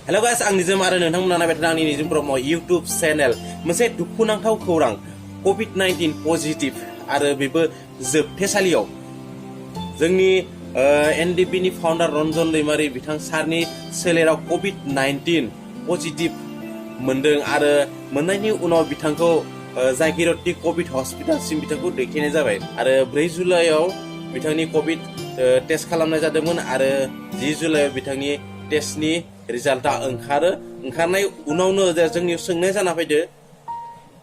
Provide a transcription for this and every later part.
Hello guys आं निजोम आरो नोंथांमोना नायबाय थादों आंनि निजोम ब्रह्म इउट्युब चेनेल मोनसे दुखुनांथाव खौरां COVID-19 पजिटिभ आरो बेबो जोबथेसालियाव जोंनि NDP नि फाउन्डार रन्जन दैमारी बिथां सारनि सोलेराव COVID-19 पजिटिभ मोनदों आरो मोननायनि उनाव बिथांखौ जायगिर'टि कभिड हस्पिटालसिम बिथांखौ दैथायनाय जाबाय आरो 4 जुलाइआव बिथांनि कभिड टेस्ट खालामनाय जादोंमोन आरो 10 जुलाइआव बिथांनि टेस्टनि रिजाल्टआ ओंखारनाय उनावनो जोंनि सोंनाय जाना फैदो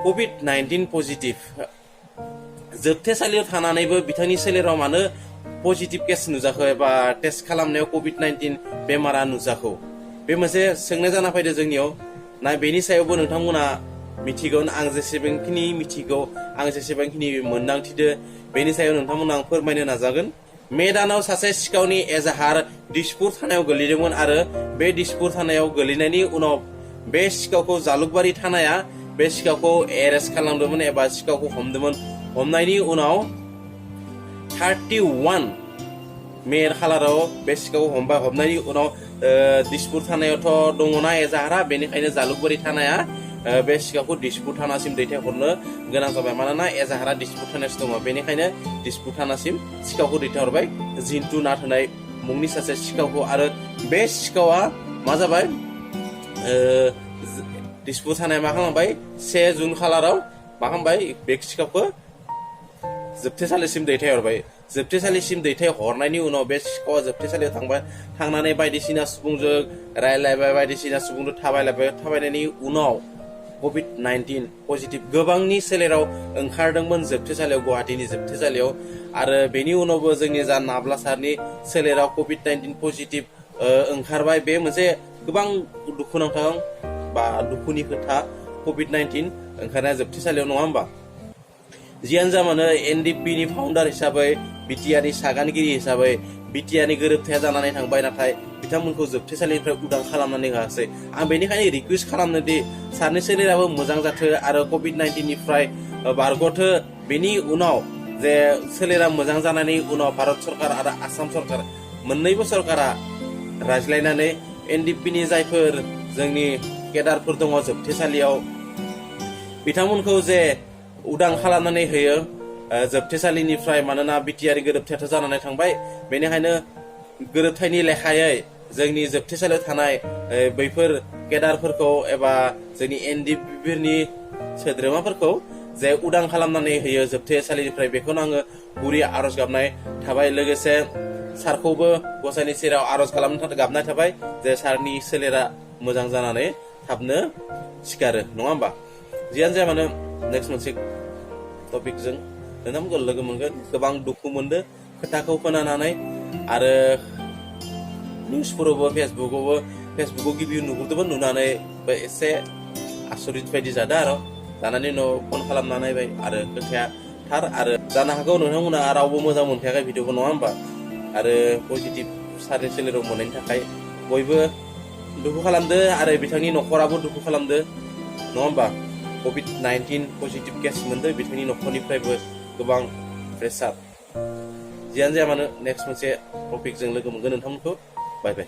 COVID-19 पजिटिभ जोबथेसालियाव थानानैबो बिथांनि सोलेराव मानो पजिटिभ केस नुजाखो एबा टेस्ट खालामनायाव COVID-19 बेमारा नुजाखो बे मोनसे सोंनाय जाना फैदो जोंनियाव ना बेनि सायावबो नोंथांमोना मिथिगोन आं जेसेबांखिनि मिथिगौ आं जेसेबांखिनि मोनदांथिदो बेनि सायाव नोंथांमोना आं फोरमायनो नाजागोन। मे दानाव सासे सिखावनि एजाहार दिसपुर थानायाव गोलैदोंमोन आरो बे दिसपुर थानायाव गोलैनायनि उनाव बे सिखावखौ जालुकबारि थानाया बे सिखावखौ एरेस्ट खालामदोंमोन एबा सिखावखौ हमदोंमोन। हमनायनि उनाव 31 मे खालाराव बे सिखावखौ हमबाय। हमनायनि उनाव दिसपुर थानायावथ' दङना एजाहारा बेनिखायनो जालुकबारि थानाया बे सिखावखौ दिसपुर थानासिम दैथायहरनो गोनां जाबाय मानोना एजाहारा दिसपुर थानायावसो दङ बेनिखायनो दिसपुर थानासिम सिखावखौ दैथायहरबाय जिन्टु नाथ होनाय मुंनि सासे सिखावखौ आरो बे सिखावा मा जाबाय दिसपुर थानाया मा खालामबाय 1 जुन खालाराव मा खालामबाय बे सिखावखौ जोबथेसालिसिम दैथायहरबाय। जोबथेसालिसिम दैथायहरनायनि उनाव बे सिखावा जोबथेसालियाव थांबाय थांनानै बायदिसिना सुबुंजों रायलायबाय बायदिसिना सुबुंजों थाबायलायबाय थाबायनायनि उनाव COVID-19 पजिटिभ गोबांनि सोलेराव ओंखारदोंमोन जोबथेसालियाव गुवाहाटीनि जोबथेसालियाव आरो बेनि उनावबो जोंनि जा नाब्ला सारनि सोलेराव COVID-19 पजिटिभ ओंखारबाय। बे मोनसे गोबां दुखुनांथाव बा दुखुनि खोथा COVID-19 ओंखारनाया जोबथेसालियाव नङा होमबा। जियानो जा मानो NDP नि फाउन्डार हिसाबै BTR नि सागानगिरि हिसाबै BTR नि गोरोबथाया जानानै थांबाय नाथाय बिथांमोनखौ जोबथेसालिनिफ्राय उदां खालामनानै होआसै। आं बेनिखायनो रिकुवेस्ट खालामनो दि सारनि सोलेराबो मोजां जाथो आरो COVID-19 निफ्राय बारग'थो। बेनि उनाव जे सोलेरा मोजां जानायनि उनाव भारत सरकार आरो आसाम सरकार मोननैबो सरकारा रायज्लायनानै NDP नि जायफोर जोंनि केडारफोर दङ जोबथेसालियाव बिथांमोनखौ जे उदां खालामनानै होयो जोबथेसालिनिफ्राय मानोना BTR गोरोबथायाथ' जानानै थांबाय बेनिखायनो गोरोबथायनि लेखायै जोंनि जोबथेसालियाव थानाय बैफोर केडारफोरखौ एबा जोंनि NDP नि सोद्रोमाफोरखौ जे उदां खालामनानै होयो जोबथेसालिनिफ्राय बेखौनो आङो गुरै आरज गाबनाय थाबाय। लोगोसे सारखौबो गसाइनि सेराव आरज खालामनो गाबनाय थाबाय जे सारनि सोलेरा मोजां जानानै थाबनो सिखारो नङा होमबा। जियानो जाया मानो नेक्स्ट मोनसे टपिकजों नोंथांमोनखौ लोगो मोनगोन। गोबां दुखु मोनदों खोथाखौ खोनानानै आरो निउसफोरावबो फेसबुकाव गिबियाव नुहुरदोंमोन नुनानै एसे आसरित बायदि जादों आरो जानानै उनाव फन खालामना नायबाय आरो खोथाया थार आरो जानो हागौ नोंथांमोना रावबो मोजां मोनखायाखै भिडिअखौ नङा होमबा आरो पजिटिभ सारनि सोलेराव मोननायनि थाखाय बयबो दुखु खालामदो आरो बिथांनि न'खराबो दुखु खालामदो नङा होमबा। COVID-19 पजिटिभ केस मोनदों बिथांनि न'खरनिफ्रायबो गोबां प्रेसार। जियानो जाया मानो नेक्स्ट मोनसे टपिकजों लोगो मोनगोन नोंथांमोनखौ बाय बाय।